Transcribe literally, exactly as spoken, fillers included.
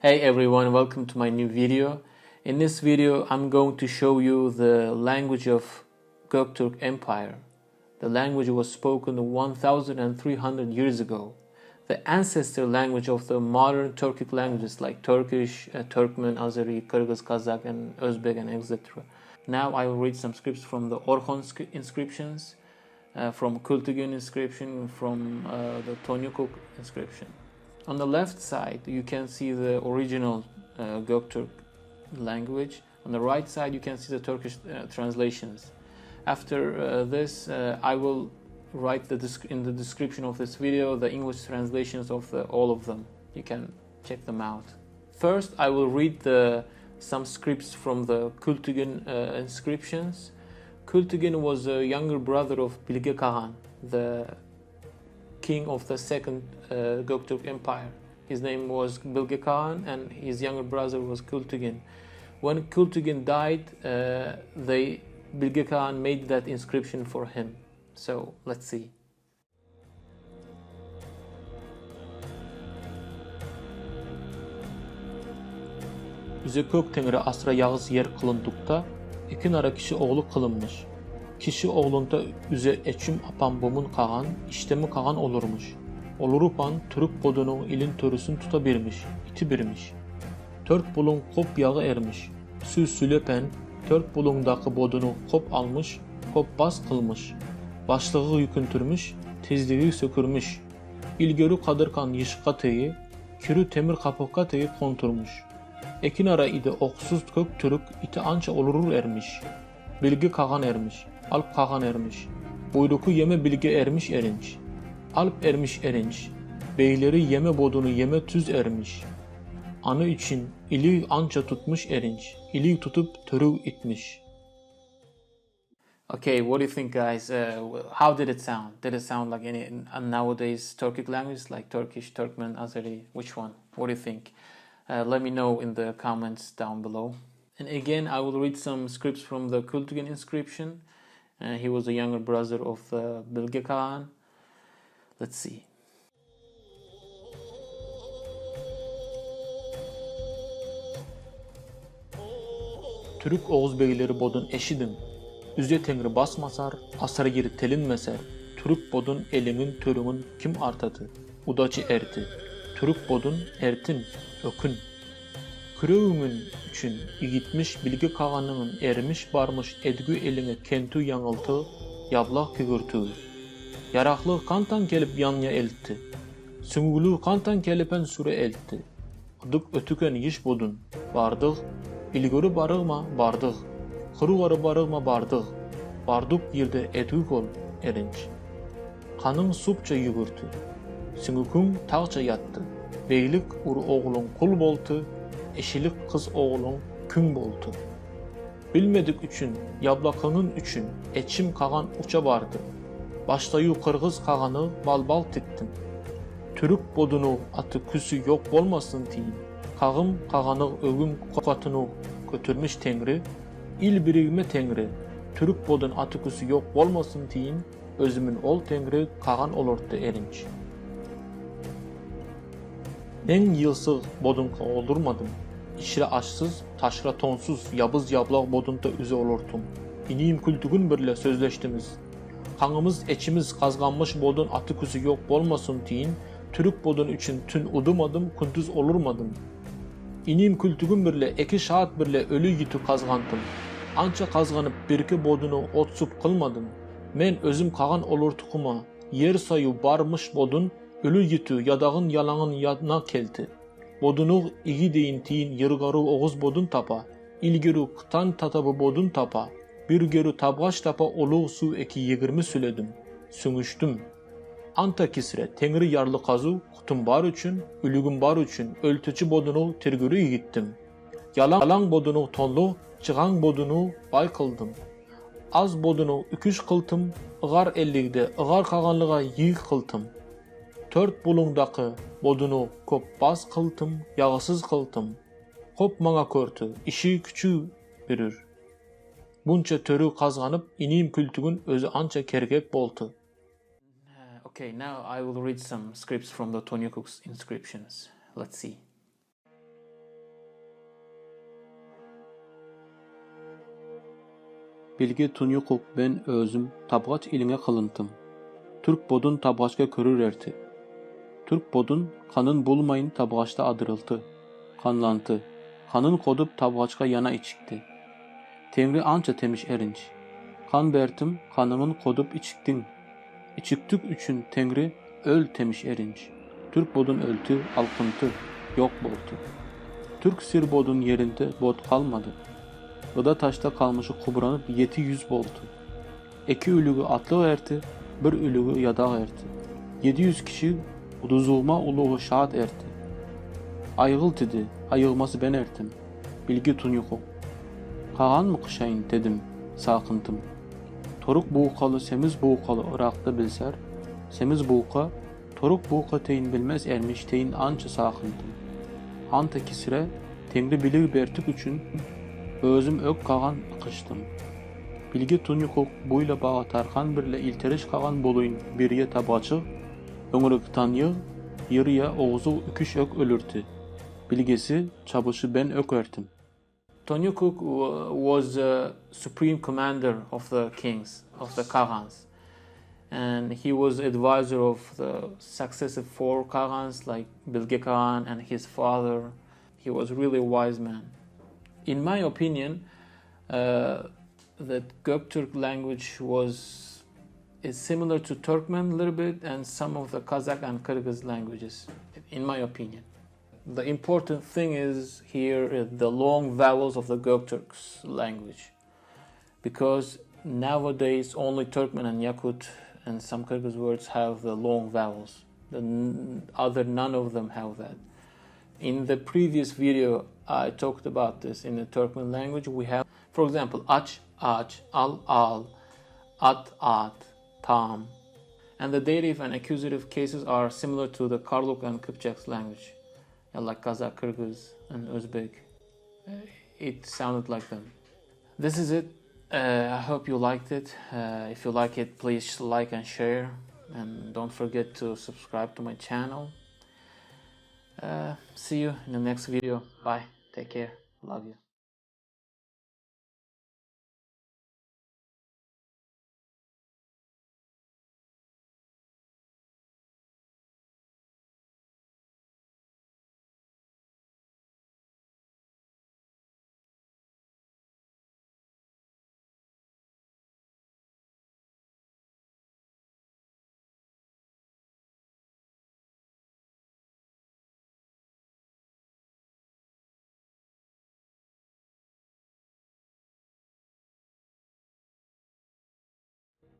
Hey everyone, welcome to my new video. In this video, I'm going to show you the language of Göktürk Empire. The language was spoken one thousand three hundred years ago. The ancestor language of the modern Turkic languages like Turkish, uh, Turkmen, Azeri, Kyrgyz, Kazakh, and Uzbek, and et cetera. Now I will read some scripts from the Orhon scri-, inscriptions, uh, from Kültügin inscription, from, uh, the Tonyukuk inscription. On the left side, you can see the original, uh, Göktürk language. On the right side, you can see the Turkish, uh, translations. After, uh, this, uh, I will write the desc-, in the description of this video the English translations of the, all of them. You can check them out. First, I will read the, some scripts from the Kültügin, uh, inscriptions. Kültügin was a younger brother of Bilge Kaghan, the king of the second, uh, Göktürk Empire. His name was Bilge Kaghan, and his younger brother was Kültügin. When Kültügin died, uh, they, Bilge Kaghan made that inscription for him. So, let's see. Üze kök tengri asra yagyz ýer kylyn dukta, ekin ara kişi oglu kylynmyş. Kişi oglunda üze eçim apan bomun kagan, işdemi kagan olurmyş. Olurupan türük bodunuň ilin törüsün tutabirmiş, itibirmiş. Tört buluň kop ýagy ermiş. Sü sülepen, tört buluňdaky bodunu kop almyş, kop bas kylmyş. Başlygy ýüküntürmüş, tizligi sökürmüş. Ilgerü kadyrkan ýyşka tegi, kürü temir kapyhka tegi konturmuş. Ekin ara ide oksuz kök türük iti ança olurur ermiş. Bilgi kagan ermiş, Alp kagan ermiş. Buyruku ýeme bilgi ermiş erinç. Alp ermiş erinç. Begleri ýeme bodunu ýeme tüz ermiş. Anı için ilig ança tutmuş erinç. Ilig tutup törüg itmiş. Okay, what do you think, guys? Uh, w-, how did it sound? Did it sound like any n-, uh, nowadays Turkic language, like Turkish, Turkmen, Azeri? Which one? What do you think? Uh, let me know in the comments down below. And again, I will read some scripts from the Kültügin inscription. Uh, he was a younger brother of, uh, Bilge Khan. Let's see. Türük oğuz begleri bodun eşidiň. Üze tengri basmasar, asra ýeri telinmeser, türük bodun eliňin törüňün kim artadı? Udaçı erti. Türük bodun ertin, ökün. Kürügüňün üçin igitmiş Bilgi Kaganyňyn ermiş barmyş edgü eliňe kentü ýaňyltı, ýablag kügürtü. Ýaraqlıq kantan kelip ýanya eltti. Süňüglü kantan kelipen süre eltti. Ydyk ötüken ýiş bodun, bardıq, ilgörü barygma bardıq, hyrugary barygma bardıq, barduk ýerde edgü gol erinç. Kanyn supça ýügürtü. Süňüküň tagça ýattı. Beglik ur ogluň kul boltu, eşilik kyz ogluň küň boltu. Bilmedik üçin, ýablakyňyn üçin eçim kagan uça bardı. Başta ýu kyrgyz kagany bal-bal tiktim. Türük bodunu atı küsü ýok bolmasyn tiyin. Kagym kaganı ögüm kokatynu götürmüş tengri, il birigme tengri, türük bodun atı küsü ýok bolmasyn tiyin. Özümün ol tengri kagan olurtdu erinç. Men ýylsyz bodunka oldurmadım. Işre aşsyz, taşra tonsuz, ýabız ýablag bodunta üze olurtum. Inim kültügün birle sözleştimiz. Kaňymyz, eçimiz kazganmyş bodun atı küsü ýok bolmasyn tiyin, türük bodun üçin tün udumadım, küntüz olurmadım. Inim kültügüm birle eki şaat birle ölü ýitü kazgantym. Ança kazganıp birki bodunu ot-sup kylmadym. Men özüm kagan olurtukuma, ýer soyu barmyş bodun, ölü ýitü ýadagyn ýalaňyn ýadna kelti. Bodunug igi deyin tiyin ýyrgaru oğuz bodun tapa, ilgiru ktan tatabı bodun tapa, bürgeru tabgaş tapa olug su eki ýigirmi süledim. Süňüştüm. Anta kisre, tengri ýarlı kazu, kutum bar üçin, ülügüm bar üçin, öltüçi bodunu tirgürü ýigittim. Ýalaň bodunu tonlu, çygaň bodunu bay kyldım. Az bodunu üküş kyltım, ıgar elligde ıgar kaganlıga ýig kyltım. Tört buluňdakı bodunu kop bas kyltım, ýagsız kyltım. Kop maňa körtü, işi küçü bürür. Bunça törü kazganıp, inim kültügün özü ança kergek boltu. Uh, okay, now I will read some scripts from the Tonyukuk's inscriptions. Let's see. Bilge Tunýukuk ben özüm tabgaç ilŋe kylyntymm. Türk bodun tabgaçga körür erti. Türk bodun kanun bulmayın tabgaçda adyryltı, kanlantı. Kanun kodup tabgaçga yana içikti. Tengri ança temiş erinç. Kan bertim kanunun kodup içiktiñ. İçiktük üçin Tengri öl temiş erinç. Türk bodun öltü, alkyntı, yok boltu. Türk sir bodun yerinde bot kalmadı. Gıda taşta kalmışı kubranıp yedi yüz boltu. Eki ülügü atlıq erti, bir ülügü yadaq erti. Yedi yüz kişi duzulma uluğu şaat erti. Ayğıltidi, ayılması ben ertim. Bilge Tunýukuk. Kagan mı kışayın dedim, sakyntım. Toruk buğkalı, semiz buğkalı Irakta bilser, semiz buğka, toruk buğka teyin bilmez ermiş teyin ança sakyntım. Anta Kisre, Tengri bilig bertik üçin özüm ök kagan ıkıştım. Bilge Tunýukuk buyla baga Tarhan birle ilteriş kagan buluyun birye tabgaçı, öngre gıtan yı, yırya oguzug üküş ök ölürti. Bilgesi, çabışı ben ök ertim. Tunýukuk wa-, was the supreme commander of the kings, of the Kagans. And he was advisor of the successive four Kagans, like Bilge Khan and his father. He was really a wise man. In my opinion, uh, the Göktürk language was, is similar to Turkmen a little bit and some of the Kazakh and Kyrgyz languages, in my opinion. The important thing is here, uh, the long vowels of the Göktürk's language, because nowadays only Turkmen and Yakut and some Kyrgyz words have the long vowels. The n-, other none of them have that. In the previous video, I talked about this in the Turkmen language. We have, for example, aç, aç, al, al, at, at, tam. And the dative and accusative cases are similar to the Karluk and Kipchak's language, yeah, like Kazakh, Kyrgyz, and Uzbek. Uh, it sounded like them. This is it. Uh, I hope you liked it. Uh, if you like it, please like and share. And don't forget to subscribe to my channel. Uh, see you in the next video. Bye. Take care. Love you.